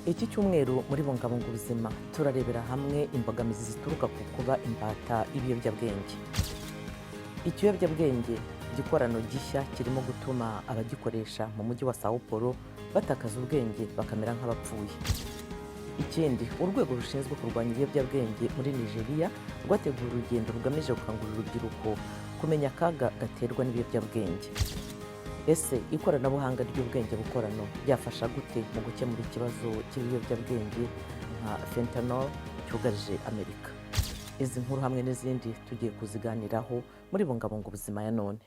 Iki cyumweru muri Bungabunga Ubuzima turarebera hamwe imbogamizi zituruka ku kuba imbata y'ibiyobyabwenge. Ikiyobyabwenge gikorano gishya kirimo gutuma abagikoresha mu mujyi wa Sao Paulo batakaza ubwenge bakamera nk'abapfuye. Ikindi, urwego rushinzwe kurwanya ibiyobyabwenge muri Nigeria rwateguye urugendo rugamije gukangurira urubyiruko kumenya akaga gaterwa n'ibiyobyabwenge. Ese ikoranabuhanga ry'ubwenge bukorano ryafasha gute mu gukemura ikibazo cy'ibiyobyabwenge nka fentanyl cyugarije Amerika? Izi nkuru hamwe n'izindi tugiye kuziganiraho muri Bungabunga Ubuzima ya none.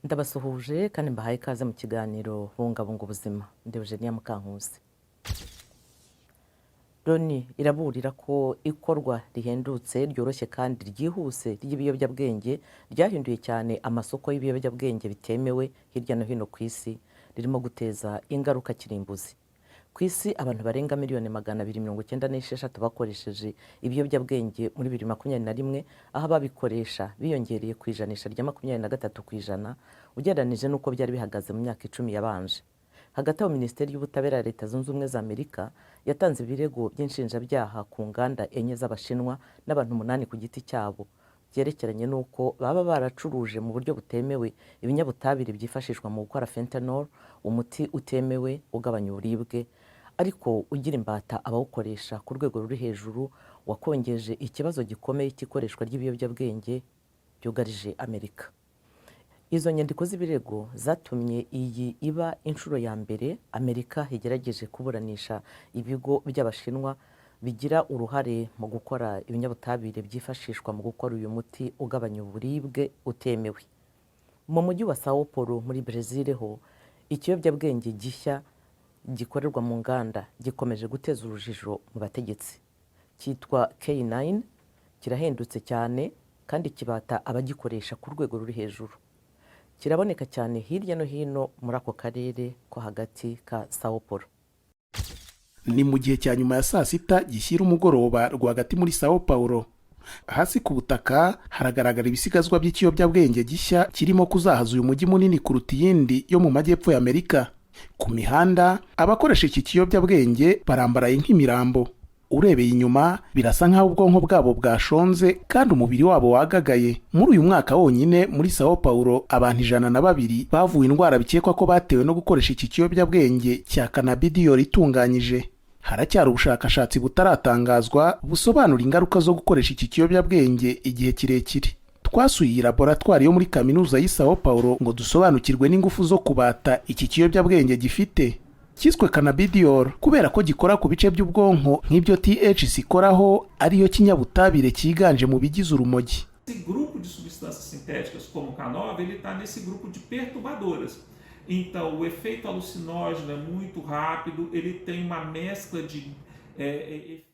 Ndabasuhuje kandi mbahaye ikaze mu kiganiro Bungabunga Ubuzima. Ndi Eugenia Mukankusi. Loni iraburira ko ikorwa rihendutse, ryoroshye kandi ryihuse ry'ibiyobyabwenge ryahinduye cyane amasoko y'ibiyobyabwenge bitemewe hirya no hino ku isi, ririmo guteza ingaruka kirimbuzi. Ku isi, abantu barenga miliyoni 296 bakoresheje ibiyobyabwenge muri 2021, aho ababikoresha biyongereye ku ijanisha rya 23% ugereranije n'uko byari bihagaze mu myaka 10 yabanje. Hagati aho, Minisiteri y'Ubutabera ya Leta Zunze Ubumwe za Amerika yatanze ibirego by'inshinjabyaha ku nganda enye z'Abashinwa n'abantu umunani ku giti cyabo, byerekeranye n'uko baba baracuruje mu buryo butemewe ibinyabutabire byifashishwa mu gukora fentanyl, umuti utemewe ugabanya uburibwe ariko ugira imbata abawukoresha ku rwego ruri hejuru, wakongeje ikibazo gikomeye cy'ikoreshwa ry'ibiyobyabwenge byugarije Amerika. Izo nyandiko z'ibirego zatumye iyi iba inshuro ya mbere Amerika igerageje kuburanisha ibigo by'Abashinwa bigira uruhare mu gukora ibinyabutabire byifashishwa mu gukora uyu muti ugabanya uburibwe utemewe. Mu mujyi wa Sao Paulo muri Brezil ho, ikiyobyabwenge gishya gikorerwa mu nganda gikomeje guteza urujijo mu bategetsi. Cyitwa K9, kirahendutse cyane kandi kibata abagikoresha ku rwego ruri hejuru. Kiraboneka cyane hirya no hino muri ako karere ko hagati ka Sao Paulo. Ni mu gihe cya nyuma ya saa sita gishyira umugoroba rwagati muri Sao Paulo. Hasi ku butaka haragaragara ibisigazwa by'ikiyobyabwenge gishya kirimo kuzahaza uyu mujyi munini kuruta iyindi yo mu majyepfo y'Amerika. Ku mihanda, abakoresha iki kiyobyabwenge barambaraye nk'imirambo. Urebeye inyuma, birasa nk'aho ubwonko bwabo bwashonze kandi umubiri wabo wagagaye. Muri uyu mwaka wonyine, muri Sao Paulo, abantu 102 bavuwe indwara bikekwa ko batewe no gukoresha iki kiyobyabwenge cya cannabidiol itunganyije. Haracyari ubushakashatsi butaratangazwa busobanura ingaruka zo gukoresha iki kiyobyabwenge igihe kirekire. Twasuye iyi laboratwari yo muri kaminuza y'i Sao Paulo ngo dusobanukirwe n'ingufu zo kubata iki kiyobyabwenge gifite. Cyiswe cannabidiol kubera ko gikora ku bice by'ubwonko nk'ibyo THC ikoraho, ariyo kinyabutabire cyiganje mu bigize urumogi. Esse grupo de substâncias sintéticas como o K9, ele está nesse grupo de perturbadoras. Então, o efeito alucinógeno é muito rápido, ele tem uma mescla de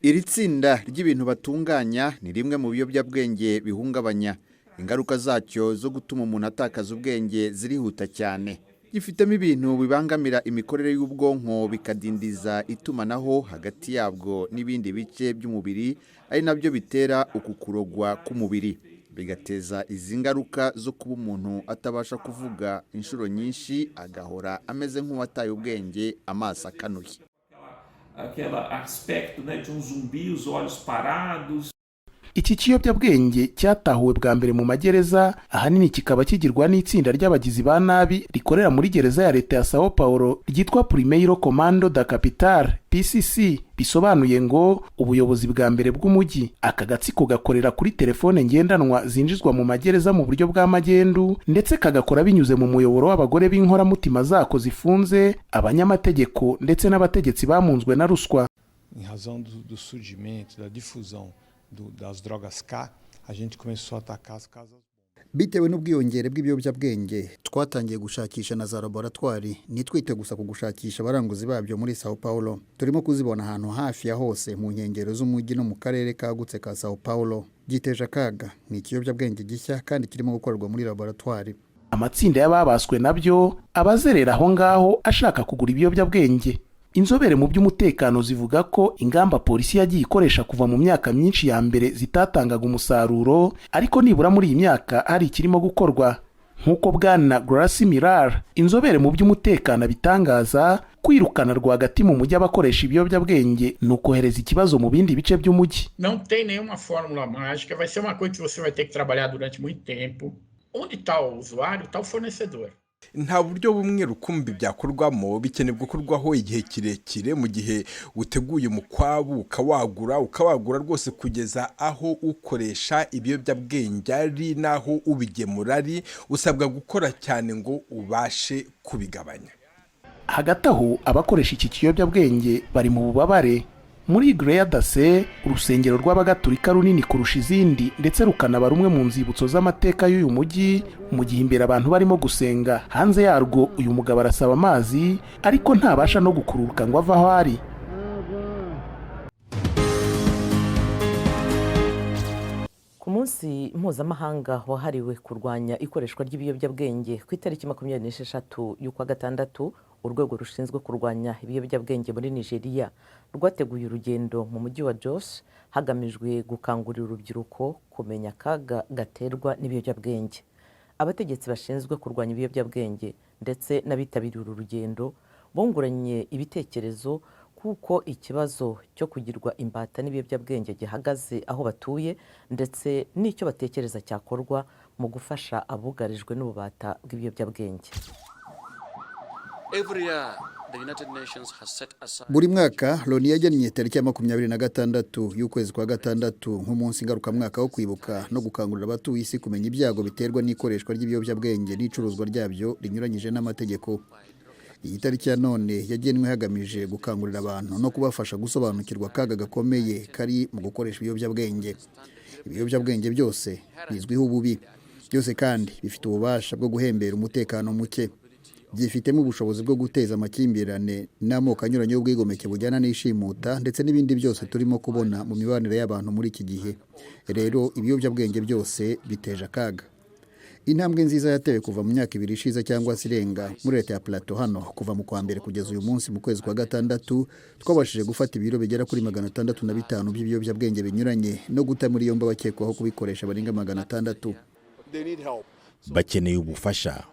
Iri tsinda ry'ibintu batunganya ni rimwe mu biyobyabwenge bihungabanya. Ingaruka zacyo zo gutuma umuntu atakaza ubwenge zirihuta cyane. Gifitemo ibintu bibangamira imikorere y'ubwonko, bikadindiza itumanaho hagati yabwo n'ibindi bice by'umubiri, ari nabyo bitera uku kurogwa k'umubiri, bigateza izi ngaruka zo kuba umuntu atabasha kuvuga, inshuro nyinshi agahora ameze nk'uwataye ubwenge, amaso akanuye. Aquele aspecto, né, de um zumbi, os olhos parados. Iki kiyobyabwenge cyatahuwe bwa mbere mu magereza, ahanini kikaba kigirwa n'itsinda ry'abagizi ba nabi rikorera muri gereza ya leta ya Sao Paulo ryitwa Primeiro Comando da Capital, PCC, bisobanuye ngo ubuyobozi bwa mbere bw'umujyi. Aka gatsiko gakorera kuri telefone ngendanwa zinjizwa mu magereza mu buryo bwa magendu, ndetse kagakora binyuze mu muyoboro w'abagore b'inkoramutima zako zifunze, abanyamategeko ndetse n'abategetsi bamunzwe na ruswa. Em razão do surgimento, da difusão das drogas K, a gente começou a atacar as casas. Bitewe n'ubwiyongere bw'ibiyobyabwenge, twatangiye gushakisha na za laboratwari, ntitwite gusa ku gushakisha abaranguzi babyo muri Sao Paulo. Turimo kuzibona ahantu hafi ya hose mu nkengero z'umujyi no mu karere kagutse ka Sao Paulo. Giteje akaga, ni ikiyobyabwenge gishya kandi kirimo gukorerwa muri laboratwari. Amatsinda y'ababaswe nabyo abazerera aho ngaho ashaka kugura ibiyobyabwenge. Inzobere mu by'umutekano zivuga ko ingamba polisi yagiye ikoresha kuva mu myaka myinshi ya mbere zitatangaga umusaruro, ariko nibura muri iyi myaka hari ikirimo gukorwa. Nk'uko bwana Grace Mirar, inzobere mu by'umutekano, abitangaza, kwirukana rwagati mu mujyi abakoresha ibiyobyabwenge ni ukohereza ikibazo mu bindi bice by'umujyi. Não tem nenhuma fórmula mágica, vai ser uma coisa que você vai ter que trabalhar durante muito tempo. Onde está o usuário, está o fornecedor. Nta buryo bumwe rukumbi byakorwamo, bikeneye gukorwaho igihe kirekire. Mu gihe uteguye umukwabu ukawagura, ukawagura rwose kugeza aho ukoresha ibiyobyabwenge ari n'aho ubigemura ari, usabwa gukora cyane ngo ubashe kubigabanya. Hagati aho, abakoresha iki kiyobyabwenge bari mu bubabare. Muri Igreja da Sé, urusengero rw'Abagatulika runini kurusha izindi ndetse rukanaba rumwe mu nzibutso z'amateka y'uyu mujyi, mu gihe imbere abantu barimo gusenga, hanze yarwo uyu mugabo arasaba amazi, ariko ntabasha no gukururuka ngo ave aho ari. Ku munsi mpuzamahanga wahariwe kurwanya ikoreshwa ry'ibiyobyabwenge ku itariki 26 y'ukwa gatandatu, urwego rushinzwe kurwanya ibiyobyabwenge muri Nigeria rwateguye urugendo mu mujyi wa Jos, hagamijwe gukangurira urubyiruko kumenya akaga gaterwa n'ibiyobyabwenge. Abategetsi bashinzwe kurwanya ibiyobyabwenge ndetse n'abitabiriye uru rugendo bunguranye ibitekerezo kuko ikibazo cyo kugirwa imbata n'ibiyobyabwenge gihagaze aho batuye, ndetse n'icyo batekereza cyakorwa mu gufasha abugarijwe n'ububata bw'ibiyobyabwenge. Buri mwaka Loni yagennye tariki ya 26 y'ukwezi kwa gatandatu nk'umunsi ngarukamwaka wo kwibuka no gukangurira abatuye isi kumenya ibyago biterwa n'ikoreshwa ry'ibiyobyabwenge n'icuruzwa ryabyo rinyuranyije n'amategeko. Iyi tariki ya none yagenwe hagamije gukangurira abantu no kubafasha gusobanukirwa akaga gakomeye kari mu gukoresha ibiyobyabwenge. Ibiyobyabwenge byose bizwiho ububi, byose kandi bifite ububasha bwo guhembera umutekano muke, byifitemo ubushobozi bwo guteza amakimbirane n'amoko anyuranye y'ubwigomeke bujyana n'ishimuta, ndetse n'ibindi byose turimo kubona mu mibanire y'abantu muri iki gihe. Rero ibiyobyabwenge byose biteje akaga. Intambwe nziza yatewe kuva mu myaka 2 ishize cyangwa se irenga muri leta ya Plateau hano, kuva mu kwa mbere kugeza uyu munsi mu kwezi kwa gatandatu, twabashije gufata ibiro bigera kuri 605 by'ibiyobyabwenge binyuranye no guta muri yombi abakekwaho kubikoresha barenga 600. Bakeneye ubufasha.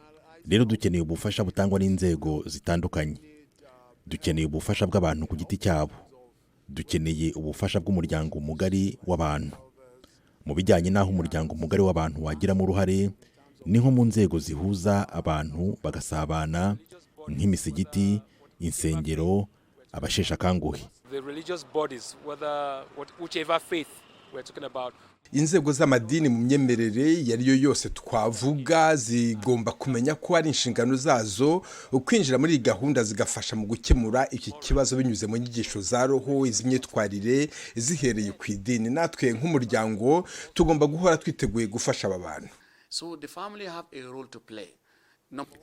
Rero dukeneye ubufasha butangwa n'inzego zitandukanye, dukeneye ubufasha bw'abantu ku giti cyabo, dukeneye ubufasha bw'umuryango mugari w'abantu. Mu bijyanye n'aho umuryango mugari w'abantu wagiramo uruhare, ni nko mu nzego zihuza abantu bagasabana, nk'imisigiti, insengero, abasheshe akanguhe. Inzego z'amadini mu myemerere iyo ari yo yose twavuga zigomba kumenya ko ari inshingano zazo kwinjira muri iyi gahunda, zigafasha mu gukemura iki kibazo binyuze mu nyigisho za roho, iz'imyitwarire zihereye ku idini. Natwe nk'umuryango tugomba guhora twiteguye gufasha aba bantu.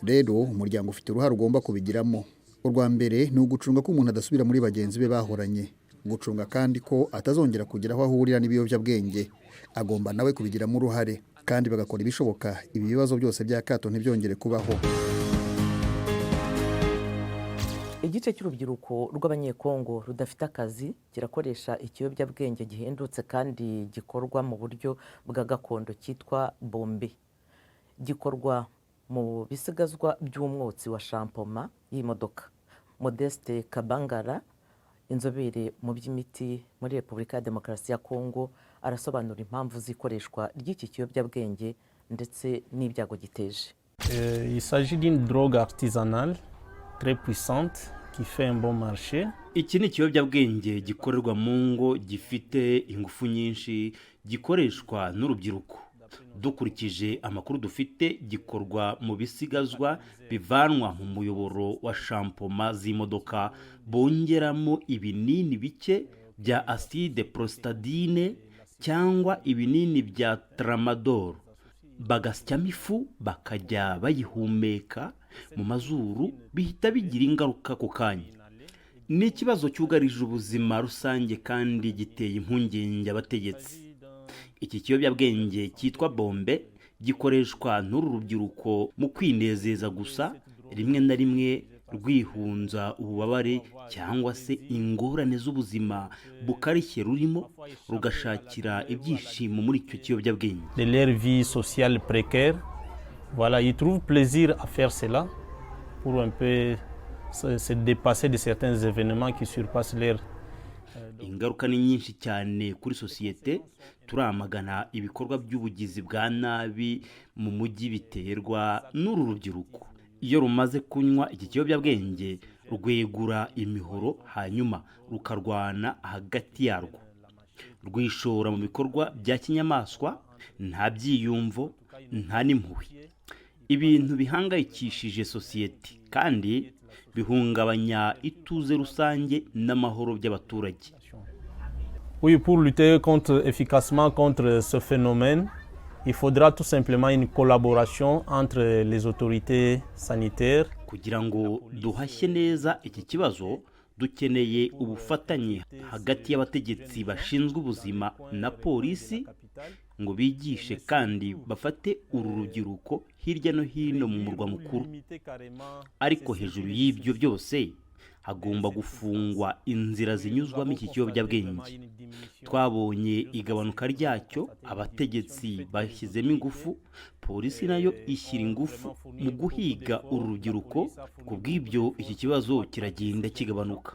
Rero umuryango ufite uruhare ugomba kubigiramo. Urwa mbere ni ugucunga ko umuntu adasubira muri bagenzi be bahoranye, gucunga kandi ko atazongera kugira aho ahurira n'ibiyobyabwenge. Agomba nawe kubigiramo uruhare, kandi bagakora ibishoboka ibi bibazo byose by'akato ntibyongere kubaho. Igice cy'urubyiruko rw'Abanyekongo rudafite akazi kirakoresha ikiyobyabwenge gihendutse kandi gikorwa mu buryo bwa gakondo cyitwa bombe. Gikorwa mu bisigazwa by'umwotsi wa shampoma y'imodoka. Modeste Kabangara, inzobere mu by'imiti muri Repubulika ya Demokarasi ya Kongo, arasobanura impamvu z'ikoreshwa ry'iki kiyobyabwenge ndetse n'ibyago giteje. Il s'agit d'une drogue artisanale très puissante qui fait un bon marché. Iki ni ikiyobyabwenge gikorerwa mu ngo, gifite ingufu nyinshi, gikoreshwa n'urubyiruko. Dukurikije amakuru dufite, gikorwa mu bisigazwa bivanwa mu muyoboro wa shampoma z'imodoka, bongeramo ibinini bike bya acide prostadine cyangwa ibinini bya tramadol, bagasyamo ifu bakajya bayihumeka mu mazuru, bihita bigira ingaruka ku kanya. Ni ikibazo cyugarije ubuzima rusange kandi giteye impungenge abategetsi. Iki kiyobyabwenge cyitwa bombe gikoreshwa n'uru rubyiruko mu kwinezeza gusa, rimwe na rimwe Rwihunza ububabare cyangwa se ingorane z'ubuzima bukarishye rurimo, rugashakira ibyishimo muri icyo kiyobyabwenge. De leur vie sociale précaire. Voilà, ils trouvent plaisir à faire cela pour un peu se dépasser de certains événements qui surpassent leur Ingaruka ni nyinshi cyane kuri sosiyete. Turamagana ibikorwa by'ubugizi bwa nabi mu mujyi biterwa n'uru rubyiruko. Iyo rumaze kunywa iki kiyobyabwenge, rwegura imihoro, hanyuma rukarwana hagati yarwo, rwishora mu bikorwa bya kinyamaswa, nta byiyumvo, nta n'impuhwe, ibintu bihangayikishije sosiyete kandi bihungabanya ituze rusange n'amahoro by'abaturage. Oui, pour lutter efficacement contre ce phénomène, il faudra tout simplement une collaboration entre les autorités sanitaires. Kugira ngo duhashye neza iki kibazo, dukeneye ubufatanye hagati y'abategetsi bashinzwe ubuzima na polisi, ngo bigishe kandi bafate uru rubyiruko hirya no hino mu murwa mukuru. Ariko hejuru y'ibyo byose, hagomba gufungwa inzira zinyuzwamo iki kiyobyabwenge. Twabonye igabanuka ryacyo, abategetsi bashyizemo ingufu, polisi nayo ishyira ingufu mu guhiga uru rubyiruko. Ku bw'ibyo, iki kibazo kiragenda kigabanuka.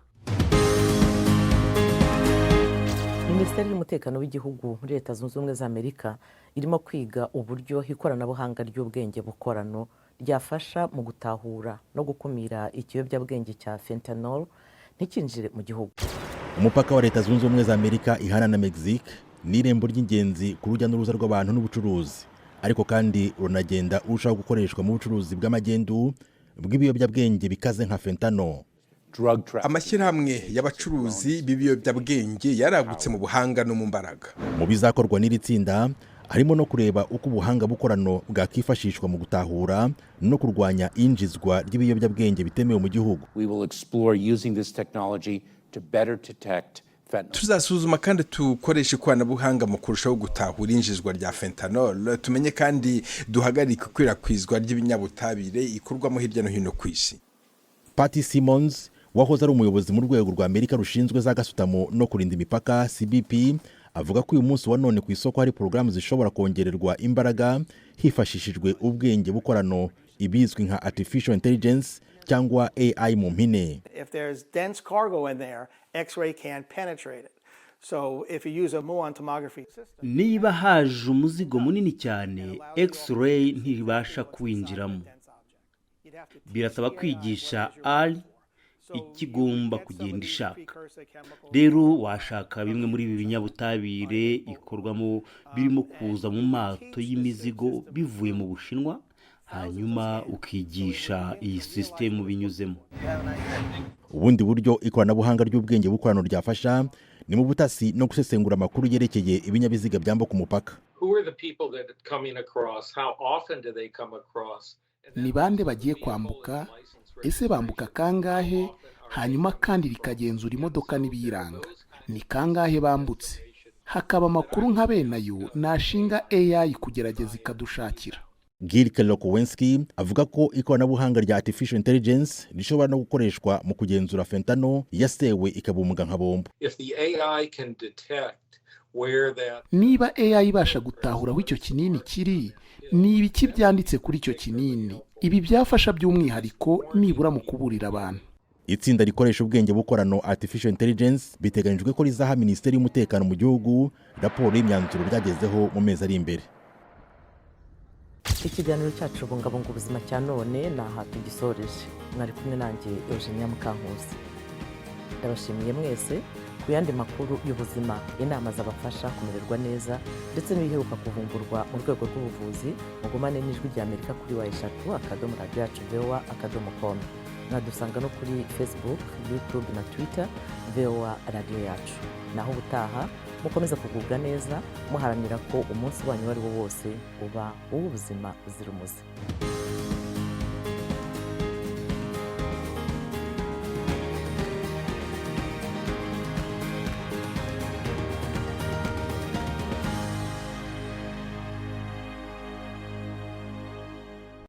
Minisiteri y'Umutekano w'Igihugu muri Leta Zunze Ubumwe za Amerika irimo kwiga uburyo ikoranabuhanga ry'ubwenge bukorano ryafasha mu gutahura no gukumira ikiyobyabwenge cya fentanyl ntikinjire mu gihugu. Umupaka wa Leta Zunze Ubumwe za Amerika ihana na Mexique ni irembo ry'ingenzi ku rujya n'uruza rw'abantu n'ubucuruzi, ariko kandi runagenda urushaho gukoreshwa mu bucuruzi bw'amagendu bw'ibiyobyabwenge bikaze nka fentanyl. Amashyirahamwe y'abacuruzi b'ibiyobyabwenge yaragutse mu buhanga no mu mbaraga. Mu bizakorwa n'iri tsinda harimo no kureba uko ubuhanga bukorano bwakwifashishwa mu gutahura no kurwanya iyinjizwa ry'ibiyobyabwenge bitemewe mu gihugu. Tuzasuzuma kandi dukoreshe ikoranabuhanga mu kurushaho gutahura injizwa rya fentanyl, tumenye kandi duhagarike ikwirakwizwa ry'ibinyabutabire ikorwamo hirya no hino ku isi. Patty Simmons, wahoze ari umuyobozi mu rwego rwa Amerika rushinzwe za gasutamo no kurinda imipaka, CBP, avuga ko uyu munsi wa none ku isoko hari porogaramu zishobora kongererwa imbaraga hifashishijwe ubwenge bukorano, ibizwi nka artificial intelligence cyangwa AI mu mpine. If there's dense cargo in there, X-ray can't penetrate it. So if you use a muon tomography system, Niba haje umuzigo munini cyane, X-ray ntibasha kuwinjiramo. Birasaba kwigisha AI ikigomba kugenda ishaka. Rero washaka bimwe muri ibi binyabutabire ikorwamo birimo kuza mu mato y'imizigo bivuye mu Bushinwa, hanyuma ukigisha iyi sisitemu binyuzemo. Ubundi buryo ikoranabuhanga ry'ubwenge bukorano ryafasha ni mu butasi no gusesengura amakuru yerekeye ibinyabiziga byambuka umupaka. Who are the people that are coming across? How often do they come across? Ni bande bagiye kwambuka? Ese bambuka kangahe? Hanyuma kandi rikagenzura imodoka n'ibiyiranga, ni kangahe bambutse, hakaba amakuru nka bene ayo nashinga AI kugerageza ikadushakira. Gil Kerlikowske avuga ko ikoranabuhanga rya artificial intelligence rishobora no gukoreshwa mu kugenzura fentanyl yasewe ikabumbwa nka bombo. If the AI can detect where that Niba AI ibasha gutahura aho icyo kinini kiri, ni ibiki byanditse kuri icyo kinini, ibi byafasha by'umwihariko nibura mu kuburira abantu. Itsinda rikoresha ubwenge bukorano, artificial intelligence, biteganyijwe ko rizaha Minisiteri y'Umutekano mu gihugu raporo y'imyanzuro ryagezeho mu mezi ari imbere. Ikiganiro cyacu Bungabunga Ubuzima cya none ni aha tugisoreje. Mwari kumwe nanjye, Eugenia Mukankusi. Ndabashimiye mwese. Ku yandi makuru y'ubuzima, inama zabafasha kumererwa neza ndetse n'ibiheruka kuvumburwa mu rwego rw'ubuvuzi, mugumane n'Ijwi rya Amerika kuri www.radioyacuvoa.com. Mwadusanga no kuri Facebook, YouTube na Twitter, VOA Radiyo Yacu. Naho ubutaha, mukomeza kugubwa neza, muharanira ko umunsi wanyu uwo ari wo wose uba uw'ubuzima buzira umuze.